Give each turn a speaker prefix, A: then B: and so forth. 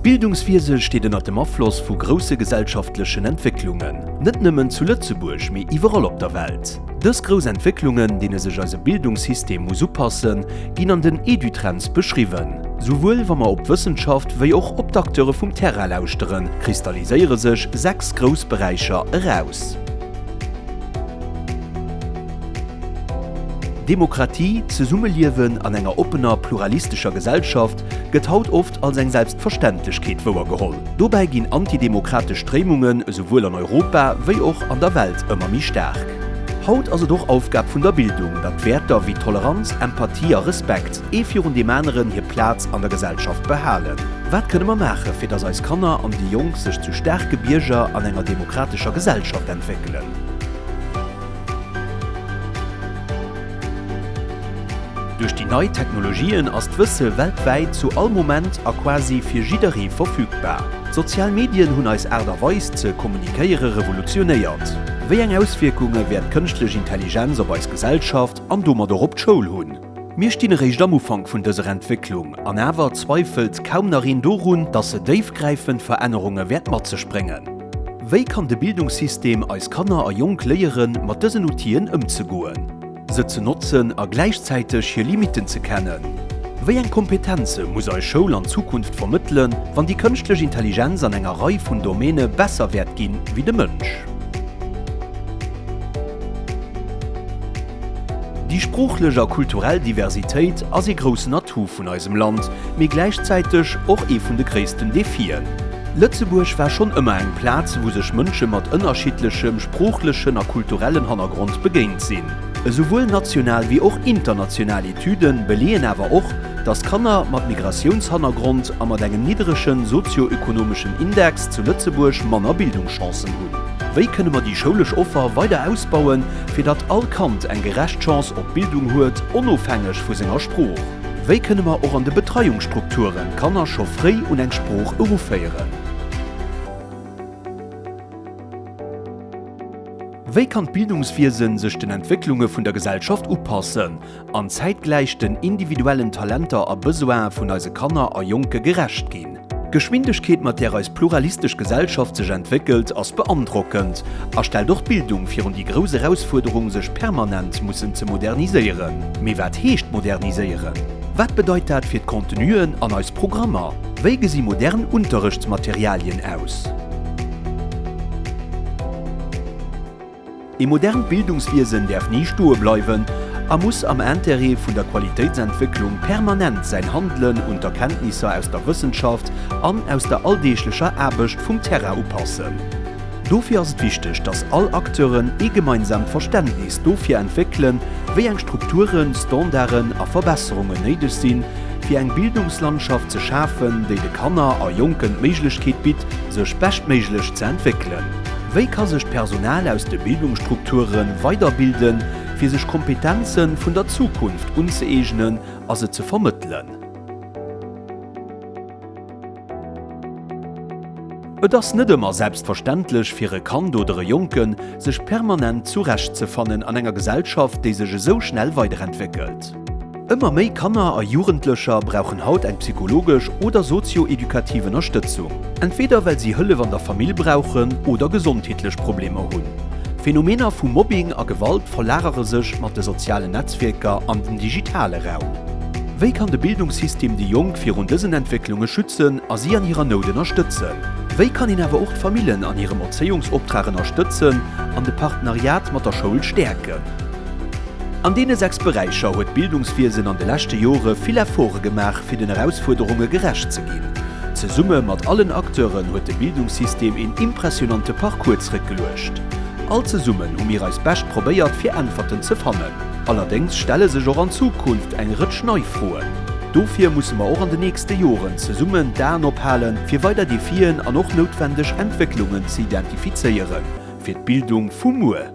A: D'Bildungswiese steet ënnert dem Afloss vu grousse gesellschaftlechen Entwécklungen, net nëmmen zu Lëtzebuerg, mee iwwerall op der Welt. Dës grouss Entwécklungen, deene sech eise Bildungssystem muss upassen, ginn an den Edutrends beschriwwen. Souwuel wa mer op d'Wëssenschaft wéi och op d'Acteure vum Terrain lauschteren, kristalliséiere sech 6 grouss Beräicher eraus. Demokratie, Zesummeliewen an enger oppener, pluralistescher Gesellschaft gëtt haut oft als eng Selbstverständlechkeet wouergeholl. Dobäi ginn antidemokratesch Stréimungen esouwuel an Europa wéi och an der Welt ëmmer méi staark. Haut ass et och Aufgab vun der Bildung, datt Wäerter wéi Toleranz, Empathie a Respekt ee virun deem aneren hir Plaz an der Gesellschaft behalen. Wat kënne mer maache fir datt eis Kanner an déi Jonk sech zu staarke Bierger an enger demokratescher Gesellschaft entwéckelen? Duerch déi nei Technologien ass d'Wësse weltwäit zu all Moment a quasi fir jidderee verfügbar. D'sozial Medien hunn eis Aart a Weis ze kommunikéiere revolutionéiert. Wéi eng Auswierkunge wäert d'kënschtlech Intelligenz op eis Gesellschaft an domat och op d'Schoul hunn? Mir stinn eréischt am Ufank vun dëser Entwécklung an awer zweifelt kaum nach een dorun, dass se déifgräifend Verännerunge wäert mat sech bréngen. Wéi kann de Bildungssystem eis Kanner a Jonk léieren, mat dësen Outiller ëmzegoen, se ze notzen a gläichzäiteg hir Limitten ze kennen? Wéi eng Kompetenze muss eis Schoul an Zukunft vermëttelen, wann déi kënschtlech Intelligenz an enger Rei vun Domäne besser wäert ginn wéi de Mënsch? Déi sproochlech a kulturell Diversitéit ass ee groussen Atout vun eisem Land, mee gläichzäiteg och ee vun de gréissten Defien. Lëtzebuerg war schonn ëmmer eng Plaz, wou sech Mënsche mat ënnerschiddlechem sproochlechen a kulturellen Hannergrond begéint sinn. Esouwuel national wéi och international Etüde beleeën awer och, dass Kanner mat Migratiounshannergrond a mat engem niddrege sozio-ökonomeschen Index zu Lëtzebuerg manner Bildungschancen hunn. Wéi kënne mer déi schoulesch Offer weider ausbauen, fir datt all Kand eng gerecht Chance op Bildung huet, onofhängeg vu senger Sprooch? Wéi kënne mer och an de Betreiungsstrukturen d'Kanner scho fréi un eng Sprooch eruféieren? Wéi kann d'Bildungswiesen sech den Entwécklunge vun der Gesellschaft upassen an zäitgläich den individuellen Talenter a Besoine vun eise Kanner a Jonke gerecht ginn? D'Geschwindegkeet, mat där eis pluralistesch Gesellschaft sech entwéckelt, ass beandrockend a stellt och d'Bildung virun déi grouss Erausfuerderung, sech permanent mussen ze moderniséieren. Mee wat heescht moderniséieren? Wat bedeit dat fir d'Contenuen an eis Programmer? Wéi gesi modern Unterrëchtsmaterialien aus? Ee modernt Bildungswiesen däerf ni stoe bleiwen a muss am Intérêt vun der Qualitéitsentwécklung permanent säin Handelen un d'Erkenntnisser aus der Wëssenschaft an aus der alldeeglecher Aarbecht vum Terrain upassen. Dofir ass et wichteg, dass all Acteuren ee gemeinsaamt Verständnis dofir entwéckelen, wéi eng Strukturen, Standarden a Verbesserungen néideg sinn, fir eng Bildungslandschaft ze schafen, déi de Kanner a Jonken d'Méiglechkeet bitt, sech beschtméiglech ze entwéckelen. Wéi ka sech d'Personal aus de Bildungsstrukture weiderbilden, fir sech Kompetenze vun der Zukunft unzëeegnen a se ze vermëttelen? Et ass net ëmmer selbstverständlech fir e Kand oder e Jonken, sech permanent zurechtzefannen an enger Gesellschaft, déi sech esou schnell weiderentwéckelt. Ëmmer méi Kanner a Jugendlecher brauchen haut eng psychologesch oder sozio-edukativ Ënnerstëtzung, entweder well si Hëllef an der Famill brauchen oder gesondheetlech Problemer hunn. Phänomener vu Mobbing a Gewalt verlagere sech mat de sozialen Netzwierker an den digitale Raum. Wéi kann de Bildungssystem déi Jonk virun dësen Entwécklunge schützen a si an hirer Nout ënnerstëtzen? Wéi kann een awer och d'Famillen an hirem Erzéiungsoptrag ënnerstëtzen an de Partenariat mat der Schoul stäerken? An deene 6 Beräicher huet d'Bildungswiesen an de leschte Jore vill Efforte gemaach, fir den Erausfuerderunge gerecht ze ginn. Zesumme mat allen Acteuren huet de Bildungssystem een impressionante Parcours zréckgeluecht. All zesummen hu mir eist Bescht probéiert, fir Äntwerten ze fannen. Allerdéngs stelle sech och an Zukunft eng Rëtsch nei Froen. Dofir musse mer och an de nächste Joren zesummen d'Aen ophalen, fir weider Defien an och noutwendeg Entwécklungen ze identifizéieren, fir d'Bildung vu muer.